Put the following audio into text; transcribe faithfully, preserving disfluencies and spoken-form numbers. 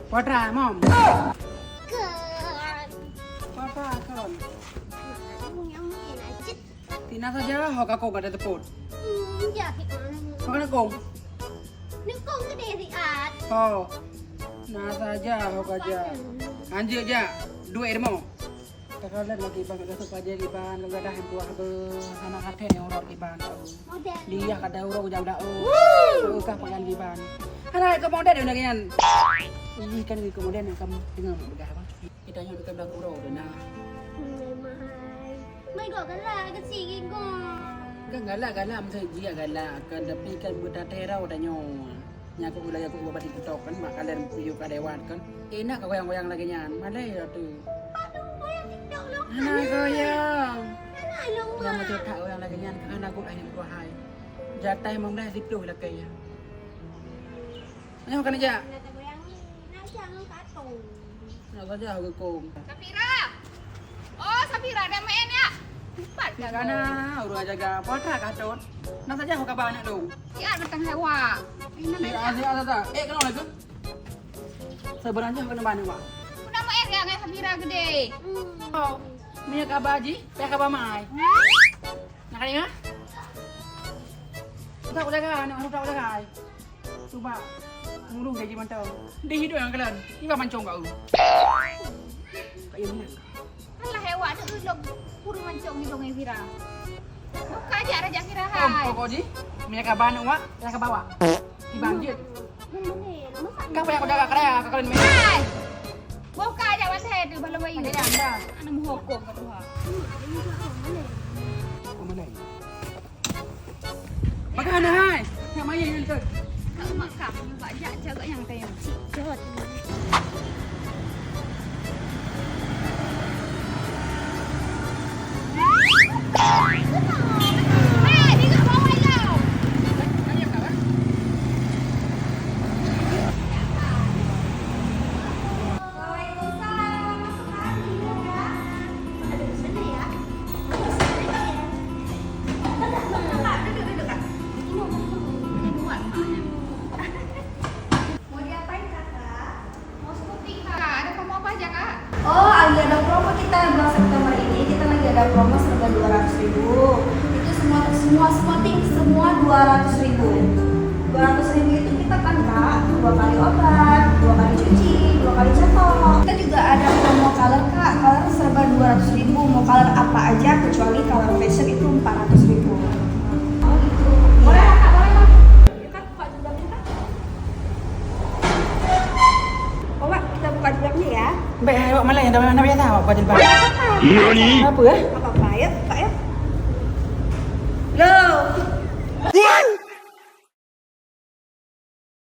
Putra, Mom. Kon. Putra, kon. Nyang main aja. Tina saja ho ka kong ka teupot. Hmm, ya, hikmah. Ho ka kong. Neukong gede siat. Ho. Na saja ho ka ja. Anjeuk ja. Duek rumoh. Takalon lagi bang, dah tu pajan iban, gadah yang buah be, hana katen yang urot iban. Model. Dia kada urot jam dah. Oh, kah pajan iban. Hana ke model yang lagi nyan. Ih, kan ke model yang kamu dengar begah apa? Kita nyoe bukan bang urot dah nah. Mai. Mai kok galak ke sini kok? Kan galak-galak masa dia galak kan, tapi kan buta terau dah nyoe. Nyan keuh ulèe keuh ubat TikTok kan, mak kalian piôh ka lewat kan. Enak ka goyang-goyang lagèe nyan. Malèe ya tu. Aduh, goyang TikTok lom. Hana goyang. Hana lom, Mak. Yang macam tak goyang lagèe nyan, hana goyang yang dua hai. Jatah memang dah siplôh lakèe ya. Nyoe kan aja. Nak goyang ni, nak jangan katong. Nak saja aku kong. Safira! Oh, Safira, dah main ya? Empat dah. Kana urang jaga putra katong. Nak saja aku kabar anak dong. Siap datang hewa. Siap, siap, siap. Eh, kenapa lagi? Sebenarnya aku kena mana, Wak? Aku nama Eriang, eh, Safira gede. Oh, punya kabar ji, punya kabar mai. Nak kali ya? Udah, udah kan, udah, udah kan. Cuba ngurus gaji mantong. Di hidup yang kalian, tiba mancong kau. Kayak mana? Alah, hewa tu dulu puru mancong hidung Fira. Buka aja raja Fira hai. Pokok ji, minyak kaban awak, minyak kabawa. Di banjir. Kau payah kau jaga kerja, kau kalian main. Hai. Buka aja bantai tu, balu bayu. Ada yang dah. Anak muhokong kau tu ha. Kau mana? Makan hai. Nak main yang tu. Kak Mak Kak, bajak cakap yang tayang. Cik Jot. Eh, di kat bawah ilong. Waalaikumsalam. Masuk, Kak. Duduk, Kak. Ada di sini, ya. Duduk, duduk, Kak. Minum, minum. Ini buat, Mak. Mau diapain, Kakak? Mau smoothie, Kak. Ada promo apa aja, Kak? Oh, lagi ada promo kita bulan September ini. Kita lagi ada promo serba dua ratus ribu. Itu semua, semua smoothie, semua dua ratus ribu. Dua ratus ribu itu kita kan, Kak, dua kali obat, dua kali cuci, dua kali cetok. Kita juga ada promo color, Kak. Color serba dua ratus ribu. Mau color apa aja kecuali color fashion itu empat ratus ribu. Oh, gitu. Boleh lah, Kak, boleh lah. Yuk, Kak, buka jilbabnya, Kak. Oh, Kak, kita buka jilbabnya ya. Baik, hai, awak malam yang dah, dah biasa awak buka jilbab. Nani? Apa, eh? Apa-apa, yuk, buka